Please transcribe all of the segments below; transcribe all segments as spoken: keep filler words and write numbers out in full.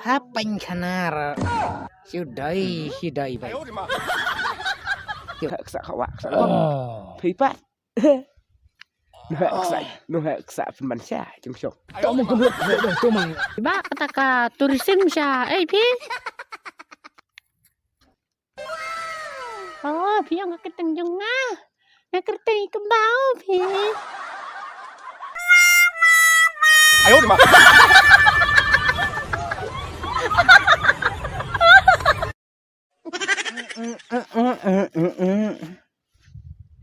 Ha pynkhana. Shu dei, shu dei bai. Ksa khawa ksa. Phi pat. Noh ksa, noh ksa pynban sha jong sha. To mong kundut, to mong. Ba kata ka tourism sha, eh phi. Oh, phi ong ka kyrteng jong nga. Nga kyrteng Iqbal phi. Ayo di ma.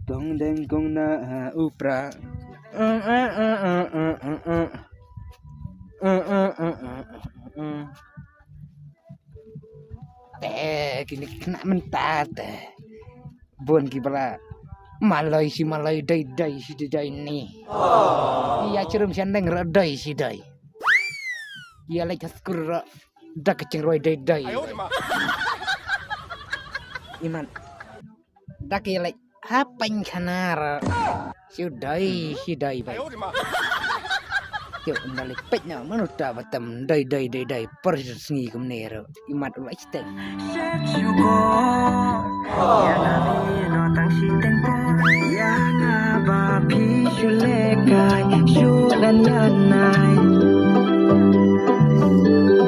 Kong deng kong na ha u pra. Te kine ki khynnah mynta te bun ki ba la maloi shi maloi, dei dei shi dei dei ni. Ïa chirum shandeng ra dei shi dei. Ïa leit ha skul ra da ka jingrwai dei dei. Imat da ki leit ha pynkhana ra. Shu dei, shu dei bai. Ïoh ynda leit peit na mano ta ba tam dei dei dei dei. Por sngi kumne ra. Imat u la shteng.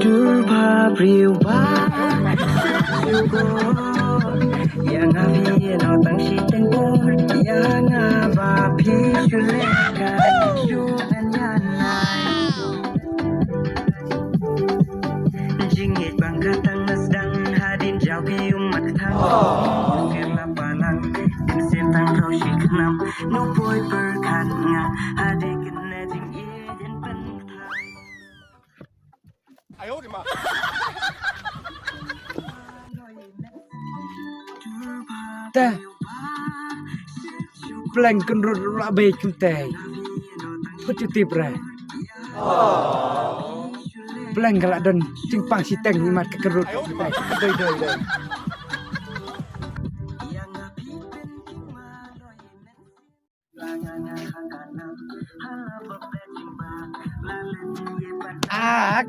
Dur ba briew ba. Jingngeit bang ka tang na sdang hadien jaw ki um mat ka thang. Sir la palang, kin sir tang rau shi khnam. No poi per khan nga, hadien kin na jingngeit yin pen ka thang. Te pleng kynrut la bei kumte. Positive re. Pleng ka la don jingpang shiteng imat ka kynrut kumte. Doi doi doi. Ak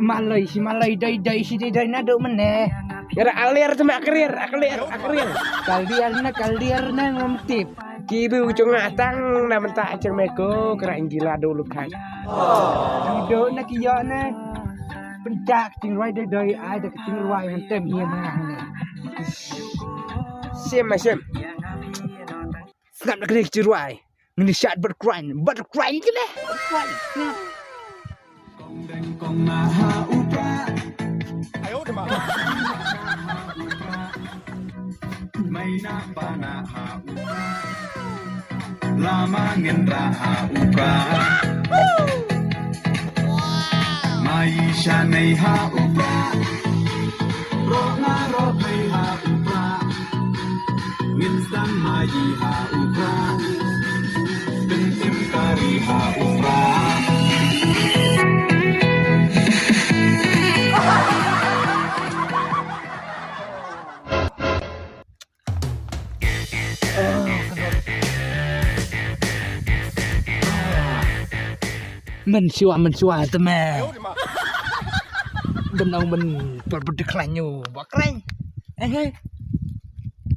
maloi shi maloi, doi doi shi doi doi naduh mynne. Ïa ra alir te ma akrir, aklir, akrir. Kaldir na, kaldir na ngam tip. Ki bu jong nga tang na mynta jong me ko kra ing gila do lukhan. Ki do na ki yo na. Pynjak jingrwai doi doi ai da ka jingrwai hantem hi ma hangne. Sim ma sim. Sngap na kane ka jingrwai. Ngin ïa shad bad kren, bad kren kine. Bad kren. Sngap. Kong deng kong na ha u pra. Ayo de ma. Mai na pa na ha u pra. Lama ngin ra ha u pra. Mai sha nei ha u pra. Ro na ro nei ha u pra. Ngin sdang mai ha u pra. Pyntim kari ha u pra. Mynshuwa, mynshuwa te me. Dang ong ban por bud khlaiñ u ba kren. Eh, eh.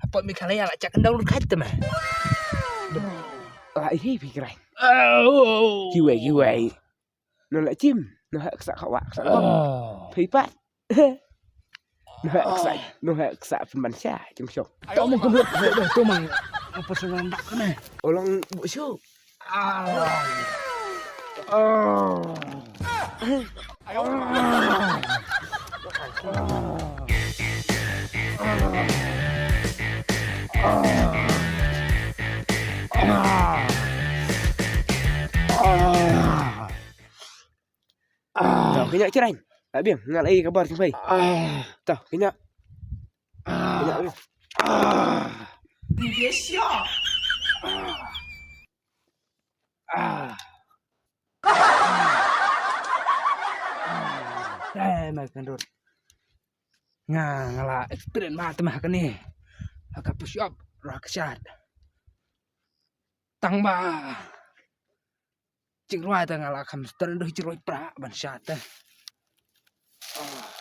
Apa mi khlaiñ la chak ndau khat te me. La hi bi kren. Oh. Kiwei, kiwei. No la chim, no ha ksa khawa ksa. Oh. Phi pat. No ha ksa, no ha ksa pynban sha jong sha. To mong kundut, to mong. Apa sha ndak ne? Olong bu shu. Ah. Oh. To kynjah chrain. Abiang nga la ai ka bar sngewbha. To kynjah. Kynjah abiang. Te ma kynrut. Nga nga la experience ma te ma kane. Ha ka push up ra ka shad. Tang ba. Jingrwai te nga la kham sdang, dei jingrwai pra ban sha te.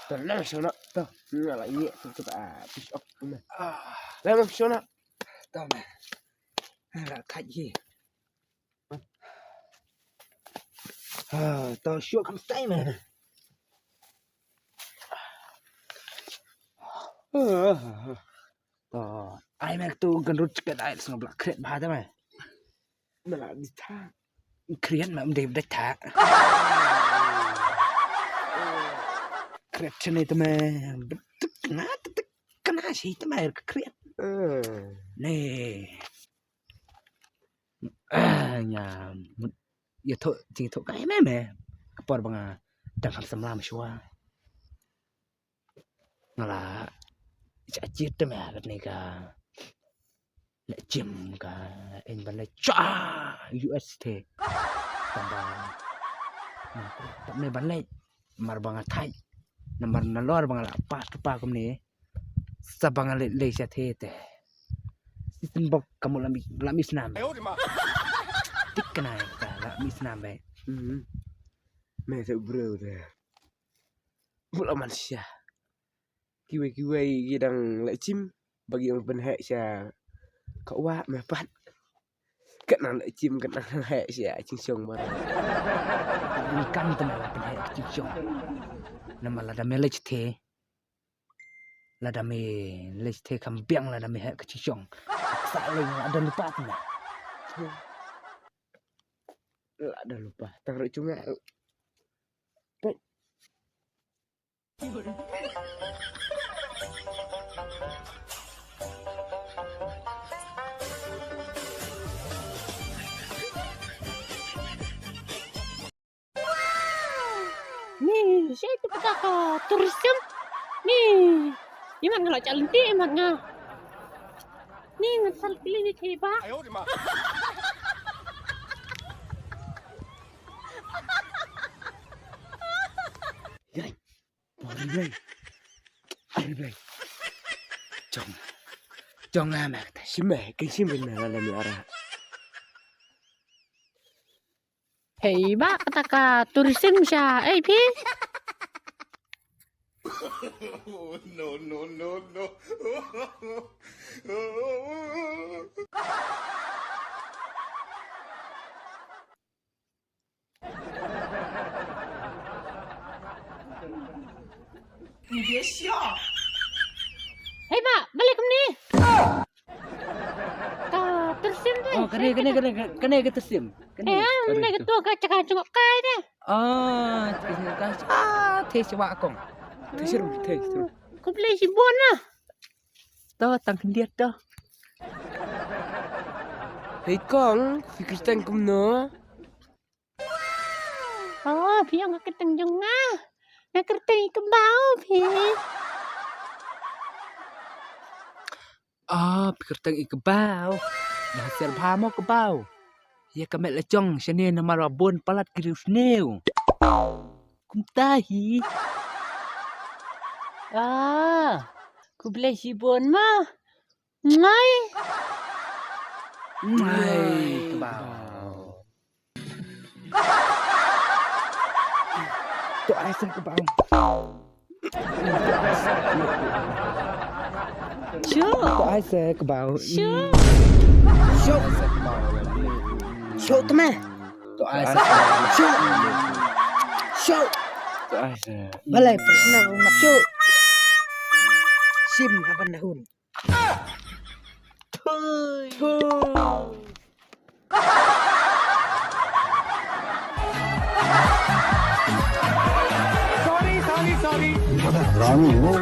Te leh shona te. Nga la ngi te te ba pis ok me. Leh me shona. Te me. Nga la thait hi. To shuh kham stai me. To ai me tu gan rut chket ai sngob la khret bha te me. Me la di tha. Khriat ma um dei bdai tha. Khriat chene te me. Btuk na tuk na shi te me khriat. Ne. Nga mut ya tho ti tho kai me me. Ka por ba nga dang kham samla ma shwa. Nga la cha chit te me kat ne ka. Le chim ka en ban le cha U S te. Tamba. Tamba ban le mar ba nga thai. Namar nalor ba nga la pa tu pa kumne. Sa ba nga le le cha the te. Sitin bok kamu lami lami snam. Tik kana ka lami snam be. Me te bro te. Bula man sha. Kiwei kiwei ki dang leh chim ba ki ong pynheh sha ka wah me pat. Kat nang leh chim kat nang heh sha chingshong bar. Ni kam te me la pynheh ka chingshong. Namar lada me leh the. Lada me leh the kham biang lada me heh ka chingshong. Sa leng la don lupa te me. La don lupa. Tang ru chunga. Pet. Ni, sha tu ka ka tourism. Ni, imat nga la cha lynti imat nga. Ni ngan sal kili ni thei ba. Yai. Ari blai. Ari blai. Jong. Jong nga ma kata. Shim eh, kin shim kin na la mi ara. Hei ba kata ka tourism sha, eh phi. No, no, no, no. Hei ba, balik kumne. Ka tersim tu. Oh, kane kane kane kane ka tersim. Kane. Eh, kane ka tu ka cakap cakap kai deh. Ah, cakap cakap kai. Ah, te siwa kong. Te seru, te seru. Kau beli si bon lah. To tang khyndiat to. Hei kong, phi kyrteng kumno? Oh, phi ong ka kyrteng jong nga. Nga kyrteng i Kbaw phi. Ah, phi kyrteng i Kbaw. Nga ser bha mo Kbaw. Ïa ka met la jong shane namar ba bun palat ki riewsniew. Kumta hi. Ah, khublei shibun ma. Ngai. Ngai, Kbaw. To ai sa Kbaw. Shu. To ai sa Kbaw. Shu. Shu. Shu tme. To ai sa. Shu. Shu. To ai sa. Balai prashna uma shu. Sim haban dahun. Sorry, sorry, sorry. Rani, no?